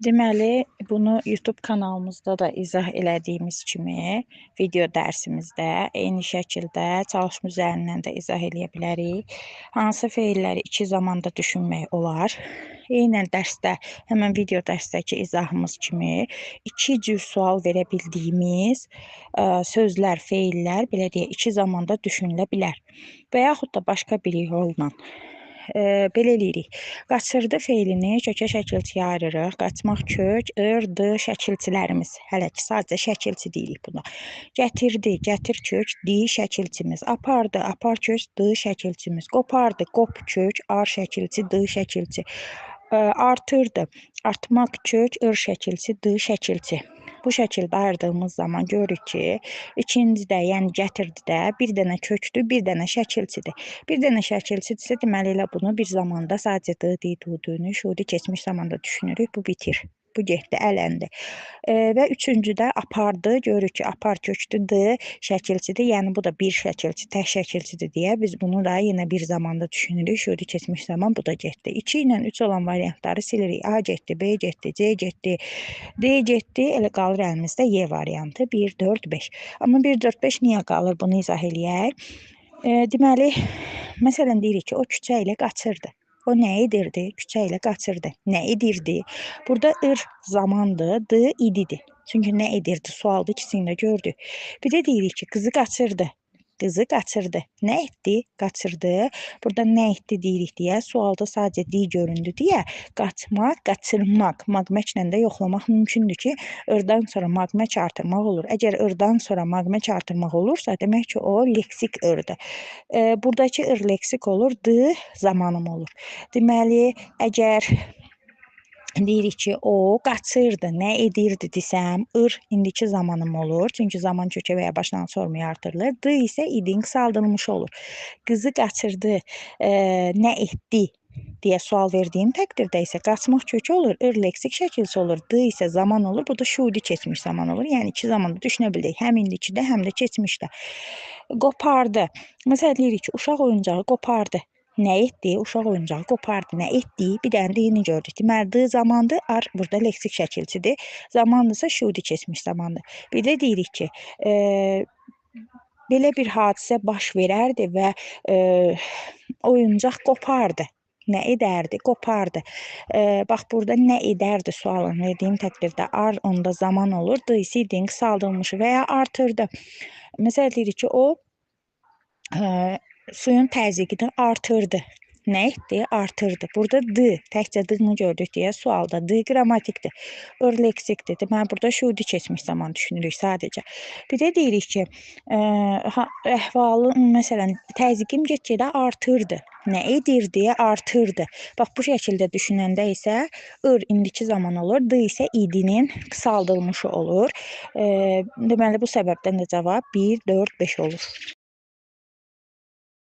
Deməli, bunu YouTube kanalımızda da izah elədiyimiz kimi video dərsimizdə eyni şəkildə çalışma üzərindən də izah eləyə bilərik. Hansı feilləri iki zamanda düşünmək olar? Eynən dərsdə, həmən video dərsdəki izahımız kimi iki cür sual verə bildiyimiz sözlər, feillər, belə deyək, iki zamanda düşünülə bilər. Və yaxud da başqa bir yolla. Belə eləyirik. Qaçırdı feilini kökə şəkilçiyə ayırırıq. Qaçmaq kök, ır, d şəkilçilərimiz. Hələ ki, sadəcə şəkilçi deyirik buna. Gətirdi, gətir kök, d şəkilçimiz. Apardı, apar kök, d şəkilçimiz. Qopardı, qop kök, ar şəkilçi, d şəkilçi. Artırdı, artmaq kök, ır şəkilçi, d şəkilçi. Bu şəkildə ayırdığımız zaman görürük ki, ikincidə, yəni gətirdidə bir dənə kökdür, bir dənə şəkilçidir. Bir dənə şəkilçidirsə, deməli elə bunu bir zamanda sadəcə d, d, du, dünü, şudi keçmiş zamanda düşünürük. Bu bitir. Bu getdi, ələndi. Və üçüncüdə apardı. Görürük ki, apar kökdür, d şəkilçidir. Yəni bu da bir şəkilçi, tək şəkilçidir deyə biz bunu da yenə bir zamanda düşünürük. Şudi keçmiş zaman bu da getdi. 2 ilə 3 olan variantları silirik. A getdi, B getdi, C getdi, D getdi. Elə qalır əlimizdə Y variantı 1, 4, 5. Amma 1, 4, 5 niyə qalır? Bunu izah eləyək. Deməli, məsələn deyirik ki, o küçə ilə qaçırdı. O nə edirdi? Küçə ilə qaçırdı. Nə edirdi? Burada ır zamandır, d ididir. Çünki nə edirdi? Sualdı, ikisini də gördük. Bir də deyirik ki, qızı qaçırdı. Qızı qaçırdı. Nə etdi? Qaçırdı. Burada nə etdi deyirik deyə sualda sadəcə d göründü deyə qaçmaq, qaçırmaq, maqməklə də yoxlamaq mümkündür ki, ırdan sonra maqmək artırmaq olur. Əgər ırdan sonra maqmək artırmaq olursa, demək ki, o leksik ırdır. Buradakı ır leksik olur, d zamanım olur. Deməli, əgər deyirik ki, o qaçırdı, nə edirdi desəm, ır indiki zamanım olur. Çünki zaman kökə və ya başlanğıc formaya artırılır. D isə idin qısaldılmışı olur. Qızı qaçırdı, nə etdi deyə sual verdiyim təqdirdə isə qaçmaq kökü olur, ır leksik şəkilçi olur, d isə zaman olur. Bu da şudi keçmiş zaman olur. Yəni iki zamanda düşünə bilirik. Həm indikidə, həm də keçmişdə. Qopardı. Məsələn, deyirik ki, uşaq oyuncağı qopardı. Nə etdi? Uşaq oyuncağı qopardı. Nə etdi? Bir dənə d-ni gördük. Deməli, d zamandır, ar burada leksik şəkilçidir. Zamandırsa şudi keçmiş zamandır. Bir də deyirik ki, belə bir hadisə baş verərdi və oyuncaq qopardı. Nə edərdi? Qopardı. Bax, burada nə edərdi sualını verdiyim təqdirdə ar onda zaman olur. D isə idin qısaldılmışı və ya artırdı. Məsələn, deyirik ki, o suyun təzyiqini artırdı. Nə etdi? Artırdı. Burada d, təkcə d-ni gördük deyə sualda d qrammatikdir, ır leksikdir. Deməli, burada şudi keçmiş zaman düşünürük sadəcə. Bir də deyirik ki, əhvalın, məsələn, təzyiqim get-gedə artırdı. Nə edirdi? Artırdı. Bax, bu şəkildə düşünəndə isə ır indiki zaman olur, d isə idinin qısaldılmışı olur. Deməli, bu səbəbdən də cavab 1, 4, 5 olur.